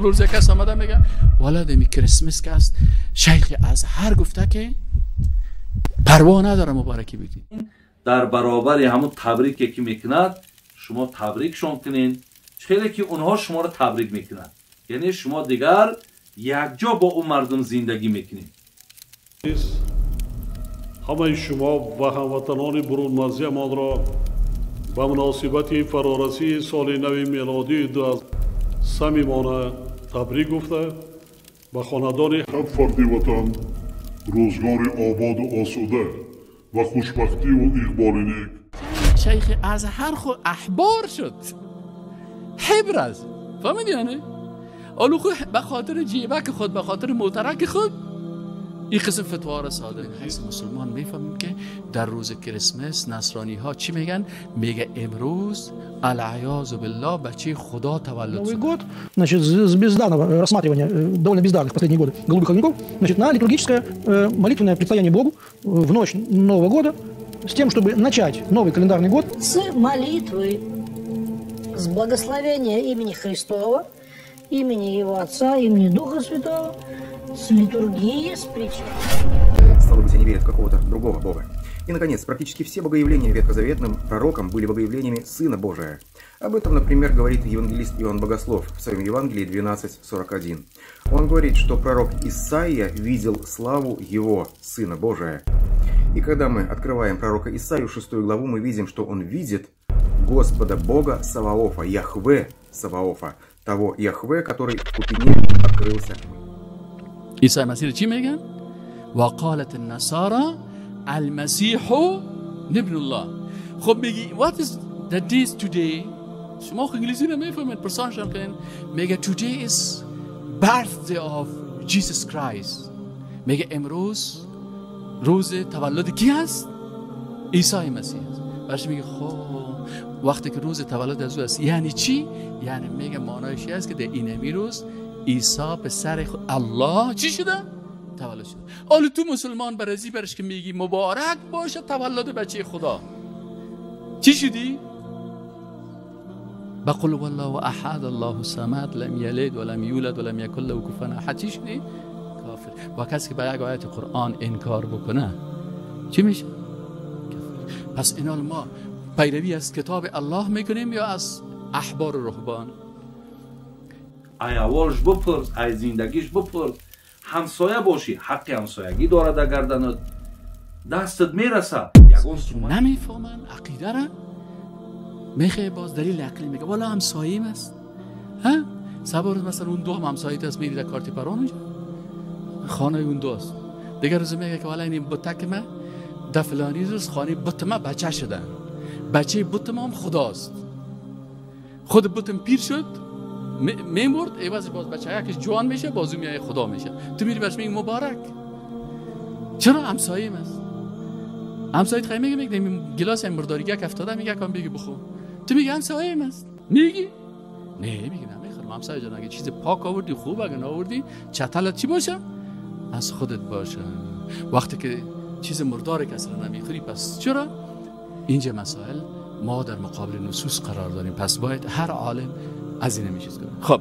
روز یک کس آمده میگه والا دمی کریسمس که است، شیخ ازهر گفته که پروا نداره مبارکی بدی. در برابر همون تبریکی که میکند شما تبریکشون کنین، خیلی که اونها شما رو تبریک میکنند، یعنی شما دیگر یک جا با اون مردم زندگی میکنین. همه شما و هموطنان برونمرزی مان را به مناسبت فرارسی سال نو میلادی دو صمیمانه تبریک گفته به خاندان هر فرد وطن روزگار آباد و آسوده و خوشبختی و اقبال نیک. شیخ ازهر خود احبار شد، حبر است، فهمیدی؟ یعنی آلو خود به خاطر جیبک خود، به خاطر موترک خود این قسم فتوا را صادر. مسلمان میفهمیم که در روز کریسمس نصرانی ها چی میگن؟ میگه امروز العیاذ بالله بچه خدا تولد شد. Новый год, значит, с бездарного рассматривания, довольно бездарных в последние годы голубых огоньков, значит, на литургическое молитвенное предстояние Богу в ночь Нового года с тем, чтобы начать новый календарный год. С молитвы, с благословения имени Христова, имени Его Отца, имени Духа Святого, с литургии, с причастием. Стало быть, они верят в какого-то другого Бога. И, наконец, практически все богоявления ветхозаветным пророкам были богоявлениями Сына Божия. Об этом, например, говорит евангелист Иоанн Богослов в своем Евангелии 12:41. Он говорит, что пророк Исаия видел славу его, Сына Божия. И когда мы открываем пророка Исаию, 6 главу, мы видим, что он видит Господа Бога Саваофа, Яхве Саваофа, того Яхве, который в купине открылся. عیسی مسیح چی میگن؟ وقالت النصارى المسیح ابن الله. خب میگی what is the days today؟ شما خب انگلیسی نمیفهمید، پرسانشان کنین. میگه today is birthday of Jesus Christ. میگه امروز روز تولد کی هست؟ عیسی مسیح است. برش میگه خب وقتی که روز تولد از او است یعنی چی؟ یعنی میگه معنایش است که در این روز عیسی پسر الله چی شده؟ تولد شده. حالا تو مسلمان برازی برش که میگی مبارک باشه تولد بچه خدا، چی شدی؟ بقول والله احد الله الصمد لم یلد ولم یولد ولم یکن له کفوا احد. چی شدی؟ کافر. با کسی که به یک آیت قرآن انکار بکنه چی میشه؟ کافر. پس اینال ما پیروی از کتاب الله میکنیم یا از احبار و رهبان؟ ای احوالش بپرس، ای زندگیش بپرس. همسایه باشی حق همسایگی داره در گردنت، دستت میرسه. نمیفهمن عقیده را، میخوای باز دلیل عقلی میگه والا همسایه‌ایم است. ها صبر مثلا اون دو هم همسایه است، میری در کارت پران اونجا خانه اون دو است. دیگر روز میگه که والا این بتک ما در فلانی روز خانه بت ما بچه شده، بچه بت ما هم خداست، خود بتم پیر شد میمرد، عوض باز بچه یکش جوان میشه، بازو میای خدا میشه. تو میری برش میگی مبارک. چرا؟ همسایه است. همسایه خیلی میگه گلاس مرداریگه که افتاده، میگه کام بگی بخور. تو میگی همسایه است، میگی نه، میگی نمیخورم همسایه جان، اگه چیز پاک آوردی خوب، اگه نآوردی چتلت چی باشه؟ از خودت باشه. وقتی که چیز مردار کس را نمیخوری پس چرا؟ اینجا مسائل ما در مقابل نصوص قرار داریم، پس باید هر عالم از این چیز کنه. خب.